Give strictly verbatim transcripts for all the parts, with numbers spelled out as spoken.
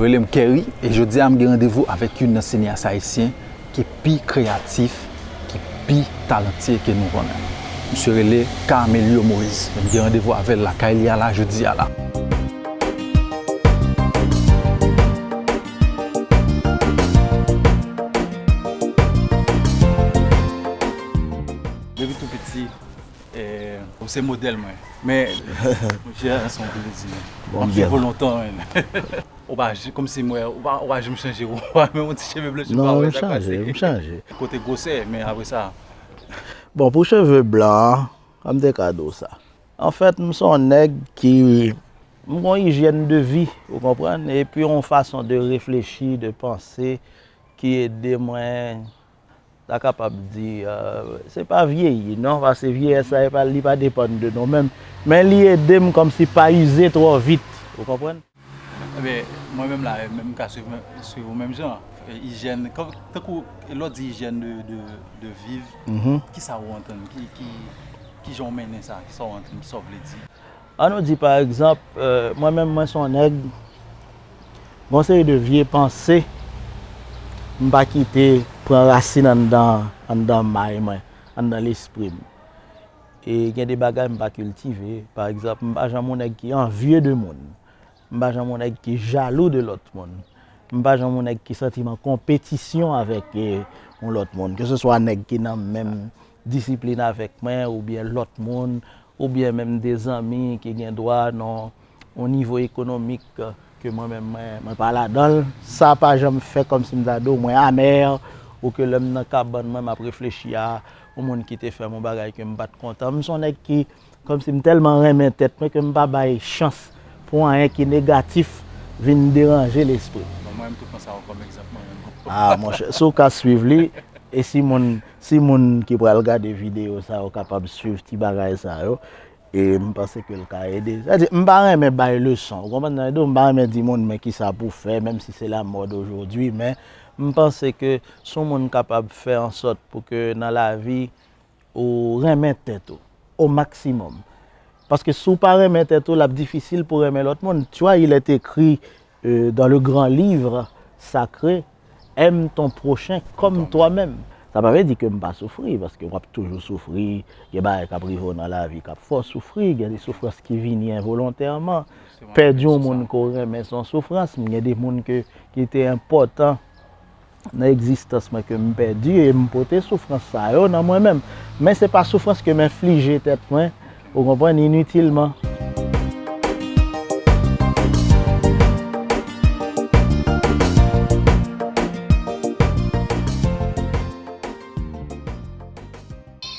Rele m Kerry, e jodi a m gen randevou avèk youn nan sineyas ayisyen ki pi kreyatif, ki pi talantye ke nou konnen. Misye rele Carmelio Moïse. E m gen randevou avè l lakay li a la jodi a la. Depi tou piti, eh, ou se modèl mwen. Men, monchè, se yon plezi. Bon, m ap swiv ou lontan, men. Ou pa j-, kòmsi m wè, ou pa, ou pa janm chanje, ou pa menm yon ti cheve blanch, ou pa wè sa k pase. Non, m chanje, m chanje. Kote gwosè, men apre sa. Bon, pou cheve blan an, an m te ka di w sa. Anfèt, m se yon nèg ki, m gon ijyèn de vi, ou konprann? Epi yon fason de reflechi, de panse, ki ede mwen, ta kapab di, euh, se pa vyeyi, non, paske vyeyès la, e pa, li pa depann de nou menm. Men li ede m kòmsi pa ize twò vit, ou konprann? Ebyen, mwen menm la, menm m ka swiv, swiv ou menm jan. E, ijyèn, kan, tankou, lè w di ijyèn de, de, de viv, kisa ou antann? Ki, ki, kijan w mennen sa? Kisa w antann? Kisa w vle di? Ann nou di, pa egzanp, euh, mwen menm, mwen se yon nèg, gon seri de vye panse, m pa kite pran rasin anndan, anndan may mwen, anndan lespri m. E gen de bagay m pa kiltive. Pa egzanp, m pa janm yon nèg ki anvye de moun. M pa janm yon nèg ki jalou de lòt moun. M pa janm yon nèg ki santiman konpetisyon avèk, eh, yon lòt moun. Keseswa nèg ki nan menm disiplin avèk mwen, oubyen lòt moun, oubyen menm de zanmi ki gen dwa nan yon nivo ekonomik ke mwen menm mwen, mwen pa ladan l. Sa pa janm fè kòmsi m ta di w mwen amè, ou ke lè m nan kabann mwen, m ap reflechi a yon moun ki te fè m yon bagay ke m pa t kontan. M se yon nèg ki, kòmsi m tèlman renmen tèt mwen ke m pa bay chans pou anyen ki negatif vin deranje lespri m. Bon, mwen menm tou pran sa yo kòm egzanp mwen menm. Ah, monchè, si w ka swiv li, e si moun, si moun ki pral gade videyo sa yo kapab swiv ti bagay sa yo, e m panse ke l ka ede. Sètadi, m pa renmen bay leson, ou konprann sa m di w? M pa renmen di moun, men kisa pou fè, menm si se la mòd ojodwi, men m panse ke si yon moun kapab fè ansòt pou ke nan lavi, ou renmen tèt ou o maksimòm. Paske si w pa renmen tèt ou, l ap difisil pou renmen lòt moun. Tu vois, il est écrit, euh, dans le grand livre sacré, aime ton prochain comme toi-même. Sa pa vle di ke m pa soufri, paske w ap toujou soufri, gen bagay k ap rive w nan lavi k ap fè w soufri, gen de soufrans ki vini envolontèman. Pèdi yon moun ke w renmen se yon soufrans, men gen de moun ke, ki te enpòtan nan egzistans mwen ke m pèdi e m pote soufrans sa yo nan mwen menm. Men se pa soufrans ke m enflije tèt mwen, ou konprann, initilman.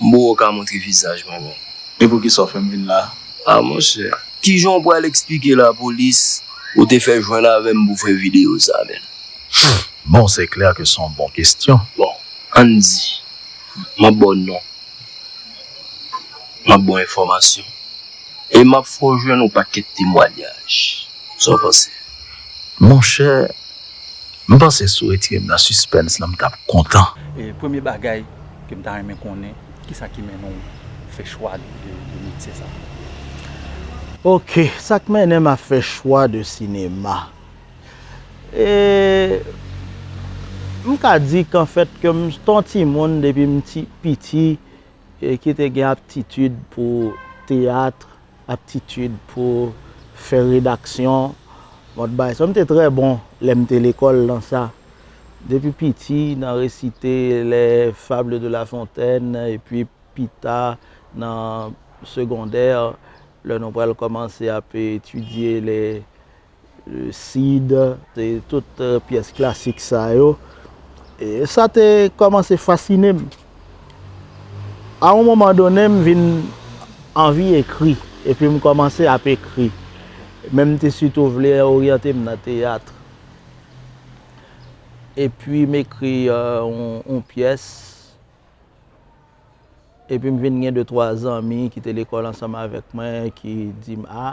M poko ka montre vizaj mwen menm. E poukisa w fè m vin la? Ah, monchè. Kijan w pral eksplike lapolis ou te fè jwenn avè m pou fè videyo sa, menm? Bon, se klè ke se yon bon kesyon. Bon, ann di, m ap ba w non. M ap ba w enfòmasyon. E m ap fè w jwenn yon pakèt temwayaj. Sa w panse? Monchè, m panse si w retire m nan sispens lan, m t ap kontan. E premye bagay ke m ta renmen konnen, kisa ki mennen w fè chwa de, de metye sa? Ok, sa k mennen m a fè chwa de sinema? E m ka di k anfèt ke m t yon timoun depi m ti, piti, e ki te gen aptitid pou teyat, aptitid pou fè redaksyon, mòd bagay sa. M te trè bon lè m te lekòl nan sa. Depi piti, nan resite Les Fables de La Fontaine, epi pita nan segondè, lè nou pral kòmanse ap etidye le, le Cid, te tout, eh, pyès klasik sa yo. E sa te kòmanse fasine m. A yon moman done, m vin anvi ekri, epi m kòmanse ap ekri. Men m te sitou vle oryante m nan teyat. Epi m ekri, eh, yon, yon pyès. Epi m vin gen de twa zanmi ki te lekòl ansanm avèk mwen, ki di m, "A,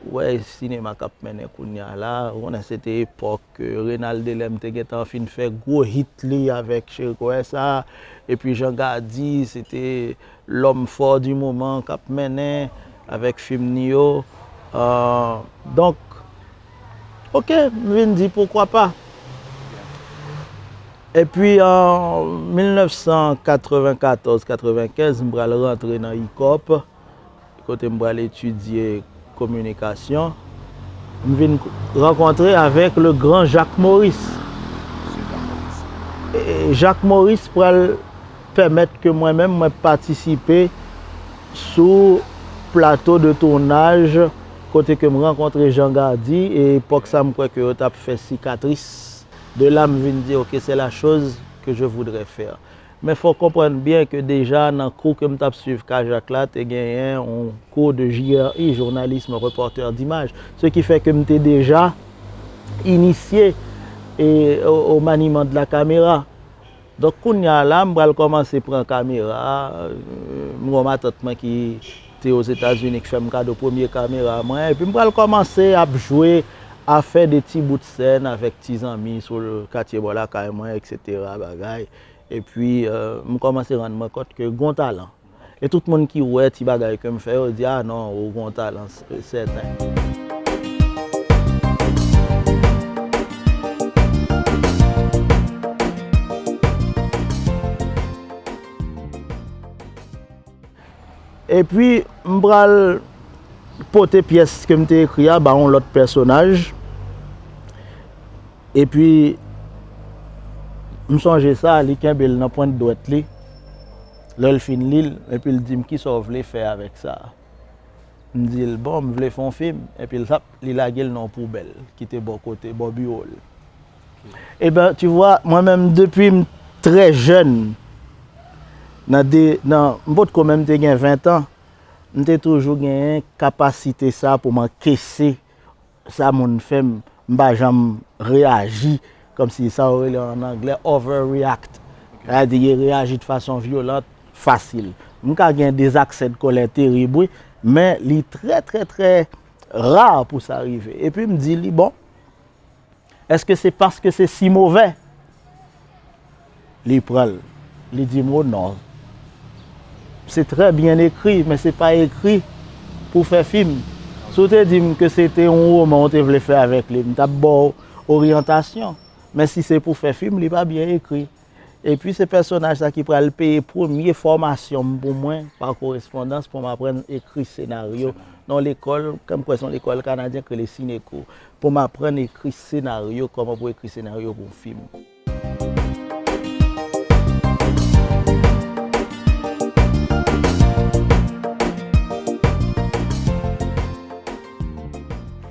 ou wè sinema k ap mennen kounye a la?" Ou konnen se te epòk, eh, Renald Delem te gentan fin fè gwo hit li avèk Cheri Kowè Sa, epi Jean Gardy, se te l'homme fort du moment k ap mennen avèk fim ni yo. Ah, donk, Ok, m vin di poukwa pa. Epi an mil nèf san katrevenkatòz katrevenkenz, m pral rantre nan ICOP, kote m pral etidye kominikasyon. M vin rankontre avèk le grand Jacques Maurice. E Jacques Maurice pral pèmèt ke mwen menm mwen patisipe sou plato de tounaj kote ke m rankontre Jean Gardy, e epòk sa m kwè ke yo t ap fè Cicatrice. De là m vin di ok, c'est la chose que je voudrais faire. Men fò w konprann byen ke deja nan kou ke m t ap swiv Kajak la, te genyen yon kou de J R I, journalisme reporter d'image, ce qui fait que m te deja inisye e, au, au maniement de la caméra. Donk kounye a la, m pral kòmanse pran kamera. M gen yon matant mwen ki te Ozetazini ki fè m kado premye kamera mwen. Epi m pral kòmanse ap jwe, a fè de ti bout sèn avèk ti zanmi sou katye bò lakay mwen, etsetera, bagay. Epi, euh, m kòmanse rann mwen kont ke gon talan. E tout moun ki wè ti bagay ke m fè yo di, "Ah non, ou gon talan, s-, sèten." Epi, m pral pote pyès ke m te ekri a ba yon lòt pèsonaj. Epi, m sonje sa, li kenbe l nan pwent dwèt li. Lè l fin li l, epi l di m, "Kisa w vle fè avèk sa?" M di l, "Bon, m vle fè yon fim." Epi l t ap, li lage l nan yon poubèl ki te bò kote, bò biwo l. Eben, tu vois, mwen menm, depi m trè jèn, nan de, nan, m potko menm te gen ven tan, m te toujou genyen kapasite sa pou m ankese sa moun fè m, m pa janm reyaji kòmsi sa yo rele an anglè overreact. Sa vle di reyaji de fason vyolan, fasil. M ka gen des accès de colère terib, wi, men li trè, trè, trè ra pou sa rive. Epi m di li, "Bon, èske se paske se si movè?" Li pran l. Li di m, "O non. Se trè byen ekri, men se pa ekri pou fè fim." Si w te di m ke se te yon woman w te vle fè avèk li, m t ap ba w oryantasyon. Men si se pou fè fim, li pa byen ekri. Epi se pèsonaj sa ki pral peye premye fòmasyon m pou mwen pa korespondans pou m aprann ekri senaryo nan yon lekòl, ke m kwè se yon lekòl kanadyen ki rele Cineco, pou m aprann ekri senaryo, kòman pou ekri senaryo pou yon fim.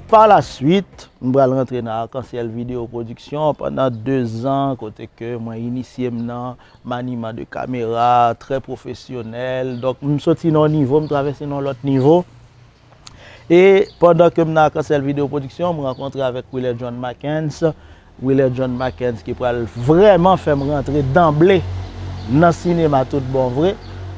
Par la suite, m pral rantre nan Arc-en-Ciel Vidéo Production pandan de zan, kote ke mwen inisye m nan maniman de kamera trè pwofesyonèl. Donk, m soti nan yon nivo, m travèse nan yon lòt nivo. E pandan ke m nan Arc-en-Ciel Vidéo Production, m rankontre avèk Willard John Mackens. Willard John Mackens ki pral vrèman fè m rantre danble nan sinema tout bon vre.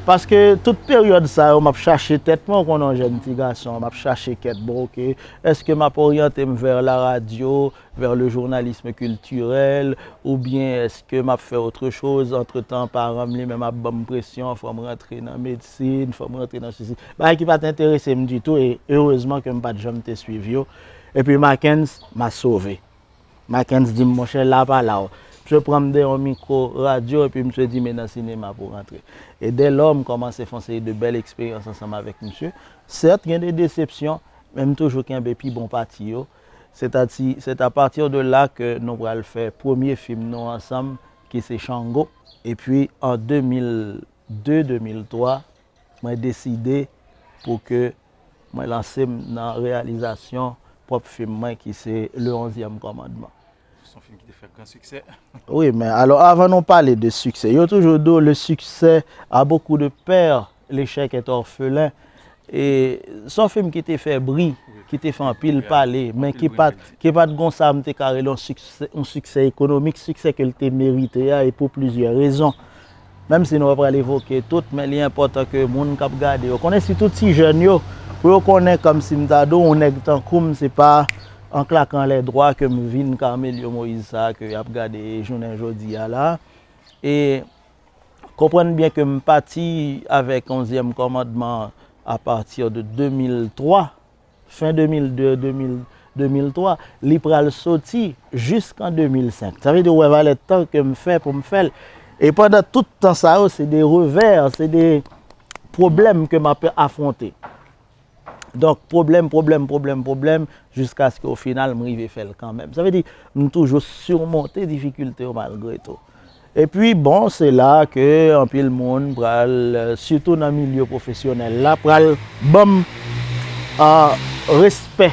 Paske tout peryòd sa yo, m ap chache tèt mwen, ou konnen yon jèn ti gason, m ap chache kèt, bon, ok, èske m ap oryante m vè la radyo, vers le journalisme culturel, oubyen èske m ap fè autre chose? Antretan, paran m li menm ap ban m presyon, fò m rantre nan medsin, fò m rantre nan sesi. Bagay ki pa t enterese m ditou, e erezman ke m pa t janm te swiv yo. Epi Mackens, m a sove. Mackens di m, "Monchè, la pa la w." Misye pran m dèyè yon mikwo radyo, epi misye di, "Men nan sinema pou w rantre." E dè lò, m kòmanse fè yon seri de bèl eksperyans ansanm avèk misye. Sèt, gen de desepsyon, men m toujou kenbe pi bon pati yo. Sètadi, c'est à partir de là que nou pral fè premye fim nou ansanm, ki se Chango. Epi, an de mil de, de mil twa, mwen deside pou ke mwen lanse m nan reyalizasyon pwòp fim mwen, ki se Le Onzième Commandement. Se yon fim ki te fè gran siksè. Wi, men alò, avan nou pale de siksè, yo toujou di w, le succès a beaucoup de pères, l'échec est orphelin. E se yon fim ki te fè bri, ki te fè anpil pale, men ki pa t, ki pa t gon sa m te ka rele yon siksè, yon siksè ekonomik, siksè ke l te merite a, e pou plizyè rezon. Menm si nou pa pral evoke tout, men li enpòtan ke moun k ap gade yo konnen, sitou ti jèn yo, pou yo konnen, kòmsi m ta di w, yon nèg tankou m, se pa an klakan lè dwa ke m vin Carmelio Moïse sa a ke y ap gade jounen jodi a la. E konprann byen ke m pati avèk Onzyèm Kòmandman apati de de mil twa, fen de mil de, de mil, de mil twa, li pral soti jiskan de mil senk. Sa vle di, ou wè valè tan ke m fè pou m fè l. E pandan tout tan sa yo, se de revè, se de pwoblèm ke m ap afwonte. Donk, pwoblèm, pwoblèm, pwoblèm, pwoblèm, jiskaske o final, m rive fè l kanmenm. Sa vle di, m toujou simonte difikilte yo malgre tou. Epi, bon, se la ke anpil moun pral, sitou nan milye pwofesyonèl la, pral ban m, ah, respè.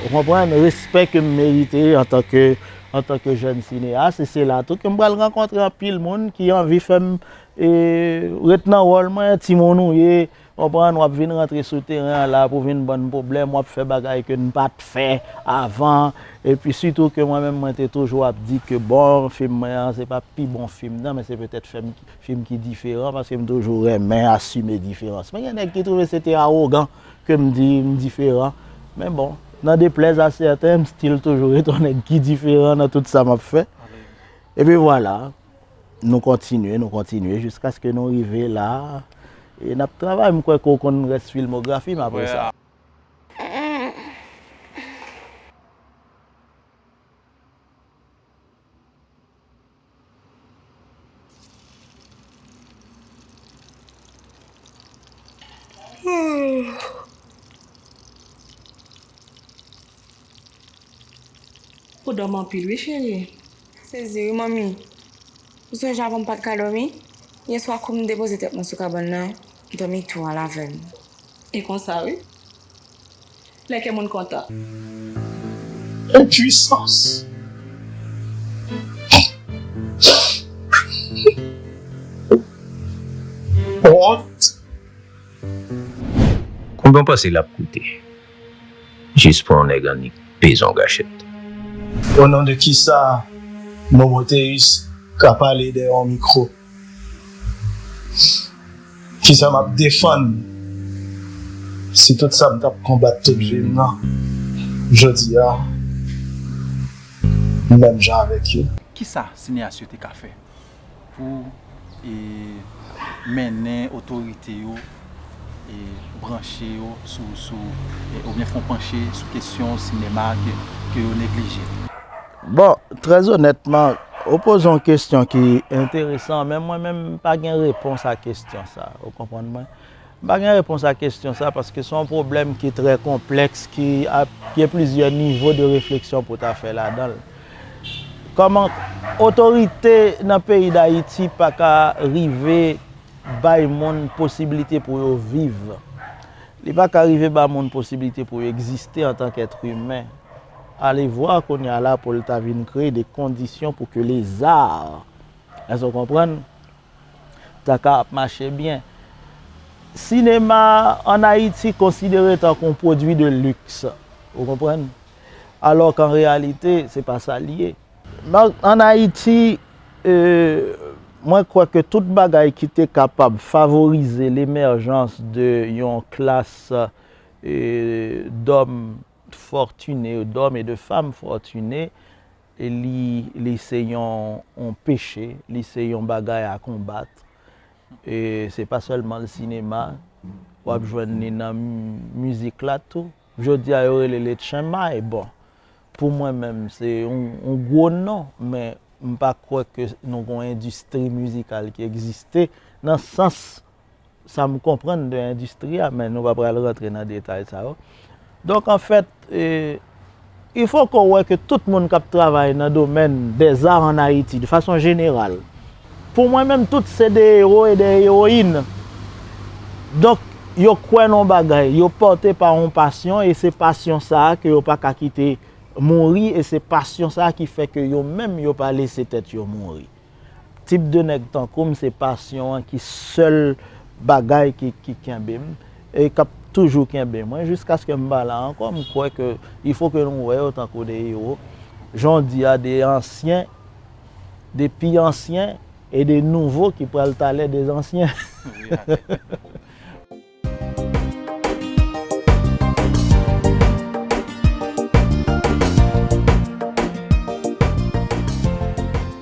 Ou konprann? Respè ke m merite antanke, antanke jèn sineyas. E se la tou ke m pral rankontre anpil moun ki anvi fè m, eh, ret nan wòl mwen, timoun ou ye, konprann, w ap vin rantre sou teren an la pou vin ban n pwoblèm, w ap fè bagay ke n pa t fè avan. Epi sitou ke mwen menm, mwen te toujou ap di ke, bon, fim mwen an, se pa pi bon fim nan, men se petèt fim, fim ki diferan, paske m toujou renmen asime diferans. Men gen nèg ki twouve se te awogan ke m di m diferan. Men bon, n'en déplaise à certains, m still toujou ret yon nèg ki diferan nan tout sa m ap fè. Epi vwala. Nou kontinye, nou kontinye jiskaske nou rive la. E n ap travay, m kwè ke w konn rès filmografi m apre sa. Ou dòmi anpil wi, cheri. Sezi wi, manmi. Ou sonje avan m pa t ka dòmi? Yèswa, kou m depoze tèt mwen sou kabann nan, m dòmi tou al avè l. E konsa wi. Lè kè moun kontan. Enpuissance. Honte. Konbyen w panse l ap koute? Jis pou yon nèg annik peze yon gachèt. O non de kisa Momoteus ka pale dèyè yon mikwo? Kisa m ap defann si tout sa m t ap konbat tout vi m nan, jodi a, m menm jan avèk yo? Kisa sineyas yo te ka fè pou, e, mennen otorite yo, e, branche yo sou, sou, e, oubyen fè yon panche sou kesyon sinema ke, ke yo neglije? Bon, trè onètman, ou poze yon kesyon ki enteresan, men mwen menm, m pa gen repons a kesyon sa, ou konprann mwen? M pa gen repons a kesyon sa, paske se yon pwoblèm ki trè konplèks, ki ap gen plizyè nivo de refleksyon pou w ta fè ladan l. Kòman otorite nan peyi Dayiti pa ka rive bay moun posiblite pou yo viv? Li pa ka rive ba moun posiblite pou yo egziste antanke èt imen. Alevwa kounye a la pou l ta vin kreye de kondisyon pou ke leza, èske w konprann? Ta ka ap mache byen. Sinema ann Ayiti konsidere tankou yon pwodui de luxe, ou konprann? Alò k'an reyalite, se pa sa l ye. Donk, ann Ayiti, e, mwen kwè ke tout bagay ki te kapab favorize lemèjans de yon klas, e, dòm fòtine, dòm e de fanm fòtine, e li, li se yon, yon peche, li se yon bagay a konbat. E se pa sèlman le sinema, w ap jwenn li nan m-, mizik la tou. Jodi a, yo rele le tchenmay. Bon, pou mwen menm, se yon, yon gwo non, men m pa kwè ke nou gen yon endistri mizikal ki egziste nan sans sa m konprann de endistri a, men nou pa pral rantre nan detay sa yo. Donk, anfèt, e, il faut que w wè ke tout moun k ap travay nan domèn dèza ann Ayiti, de fason jeneral, pou mwen menm, tout se de ewo e de ewoyin. Donk, yo kwè nan yon bagay, yo pòte pa yon pasyon, e se pasyon sa a ke yo pa ka kite mouri, e se pasyon sa a ki fè ke yo menm, yo pa lese tèt yo mouri. Tip de nèg tankou m, se pasyon an ki sèl bagay ki, ki kenbe m, e k ap toujou kenbe mwen, jiskaske m pa la ankò. M kwè ke il faut que nou wè yo tankou de ewo. Jan w di a, de ansyen, de pi ansyen, e de nouvo ki pral talè de zansyen.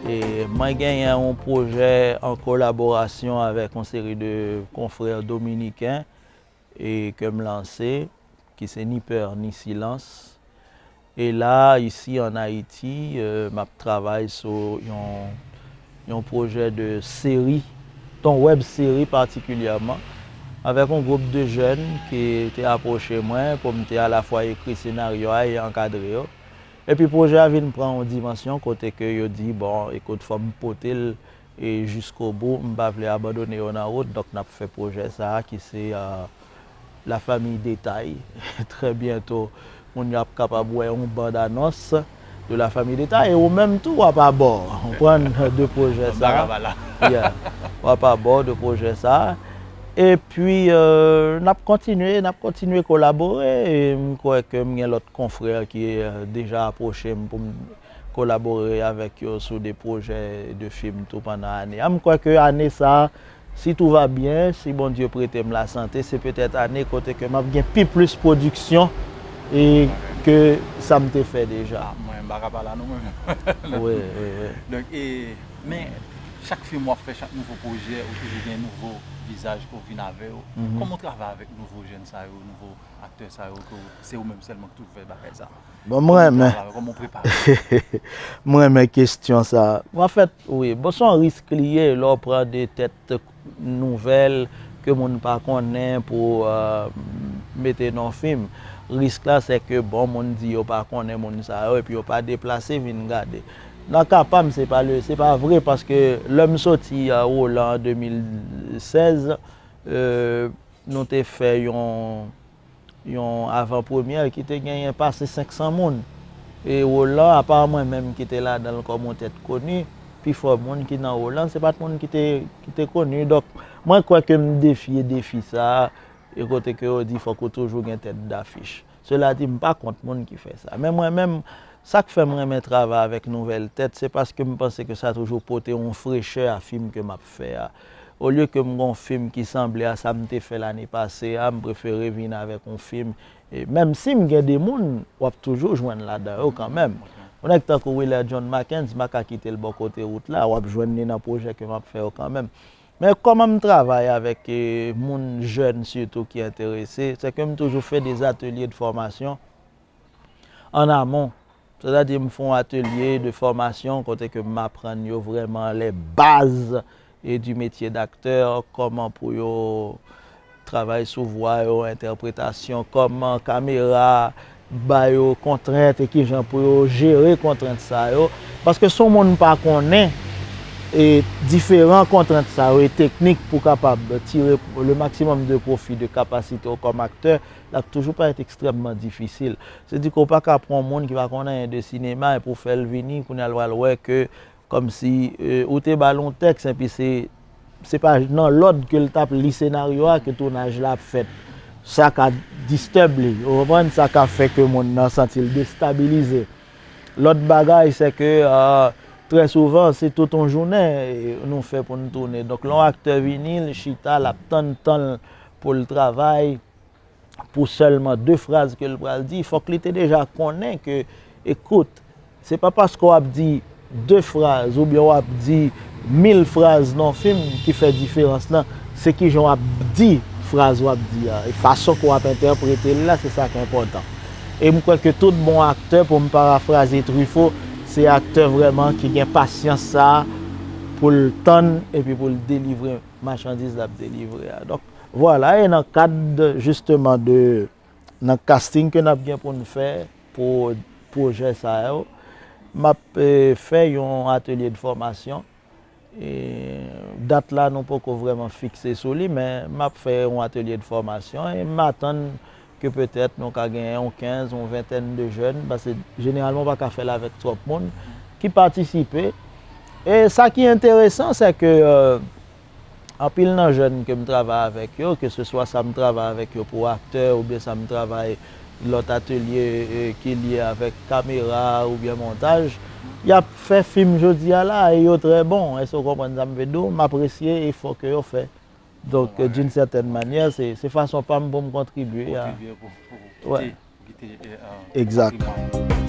E mwen genyen yon pwojè an kolaborasyon avèk yon seri de konfrè dominiken e ke m lanse, ki se Ni Peur Ni Silence. E la, isi an Ayiti, euh, m ap travay sou yon, yon pwojè de seri, yon wèb seri patikilyèman, avèk yon gwoup de jèn ki te apwoche mwen pou m te alafwa ekri senaryo a e ankadre yo. Epi pwojè a vin pran yon dimansyon kote ke yo di, bon, ekout, fò m pote l e jiskobou, m pa vle abandone yo nan wout, donk n ap fè pwojè sa a ki se, euh, La Famille Détail. Trè byento, moun yo ap kapab wè yon band anons de La Famille Détail, e ou menm tou w ap abò, konprann, de pwojè sa a. Yeah. W ap abò de pwojè sa a. Epi, euh, n ap kontinye, n ap kontinye kolabore, e m kwè ke m gen lòt konfrè ki, euh, deja apwoche m pou m kolabore avèk yo sou de pwojè de fim tou pandan ane a. M kwè ke ane sa a, si tout va byen, si Bondye prete m lasante, se petèt ane kote ke m ap gen pi plis pwodiksyon e ke sa m te fè deja. Ah, mwen, m pa ka pale a nou, mwen menm. Wi, wi, wi. Donk, e, men, chak fim w ap fè, chak nouvo pwojè, ou toujou gen nouvo vizaj pou vin avè yo. Mhm. Kòman w travay avèk nouvo jèn sa yo, nouvo aktè sa yo, ke w- se ou menm sèlman ki toujou fè bagay sa? Bon, m renmen. Kòman w travay, kòman w prepare? M renmen kesyon sa. Anfèt, wi, bon, se yon risk li ye, lè w pran de tèt nouvèl ke moun pa konnen pou, euh, mete nan fim. Risk la, se ke bon, moun di yo pa konnen moun sa yo, epi yo pa deplase vin gade. Nan ka pa m, se pa le, se pa vre, paske lè m soti, euh, Wolan an de mil sèz, euh, nou te fè yon, yon avan premyè ki te genyen pase senk san moun. E Wolan, apa mwen menm ki te ladan l kòm yon tèt koni, pifò moun ki nan Wolan, se pa t moun ki te, ki te koni. Donk, mwen kwè ke m defye defi sa a, e kote ke yo di fòk ou toujou gen tèt dafich. Sela di, m pa kont moun ki fè sa. Men mwen menm, sa k fè m renmen travay avèk nouvèl tèt, se paske m panse ke sa toujou pote yon frechè a fim ke m ap fè a. Olye ke m gon fim ki sanble a sa m te fè lane pase a, m prefere vin avèk yon fim. E menm si m gen de moun, w ap toujou jwenn ladan yo kanmenm. Yon nèg tankou Willard John Mackens, m pa ka kite l bò kote wout la, w ap jwenn li nan pwojè ke m ap fè yo kanmenm. Men kòman m travay avèk, eh, moun jèn sitou ki enterese, se ke m toujou fè de atelye de fòmasyon an amon. Sètadi m fè yon atelye de fòmasyon kote ke m aprann yo vrèman les bases, eh, du métier d'acteur, kòman pou yo travay sou vwa yo, entèpretasyon, kòman kamera ba yo kontrent e kijan pou yo jere kontrent sa yo. Paske si yon moun pa konnen, e, diferan kontrent sa yo e teknik pou kapab tire le maximum de profit de kapasite w kòm aktè, l ap toujou parèt ekstrèmman difisil. Se di ke w pa ka pran yon moun ki pa konn anyen de sinema epi w fè l vini, kounye a l pral wè ke kòmsi, e, ou te ba l yon tèks, epi se, se pa nan lòd ke l t ap li senaryo a ke tounaj la ap fèt. Sa ka disturb li, ou konprann? Sa ka fè ke moun nan santi l destabilize. Lòt bagay, se ke, a, trè souvan, se tout yon jounen, e, nou fè pou n tounen. Donk, lè yon aktè vini, l chita, l ap tann tan l pou l travay, pou sèlman de fraz ke l pral di, fòk li te deja konnen ke, ekout, se pa paske w ap di de fraz oubyen w ap di mil fraz nan yon fim ki fè diferans lan, se kijan w ap di fraz w ap di a, e fason ke w ap entèprete l la, se sa ki enpòtan. E m kwè ke tout bon aktè, pou m parafraze Truffaut, se aktè vrèman ki gen pasyans sa a pou l tann epi pou l delivre machandiz l ap delivre a. Donk, vwala, e nan kad, jisteman, de, nan casting ke n ap gen pou n fè pou pwojè sa yo, m ap, eh, fè yon atelye de fòmasyon. E dat la, nou poko vrèman fikse sou li, men m ap fè yon atelye de fòmasyon e m atann ke petèt nou ka gen yon kenz, yon ventèn de jèn, paske jeneralman w pa ka fè l avèk twòp moun, ki patisipe. E sa ki enteresan, se ke, eh, anpil nan jèn ke m travay avèk yo, ke se swa sa m travay avèk yo pou aktè oubyen sa m travay lòt atelye, eh, ki lye avèk kamera oubyen montaj, y ap fè fim jodi a la e yo trè bon. Èske w konprann sa m vle di w? M apresye efò ke yo fè. Donk, d'une certaine manière, se, se fason pa m pou m kontribye a. Kontribye pou, pou, pou kite, pou kite, eh, eh, yon patrimwàn. Egzak.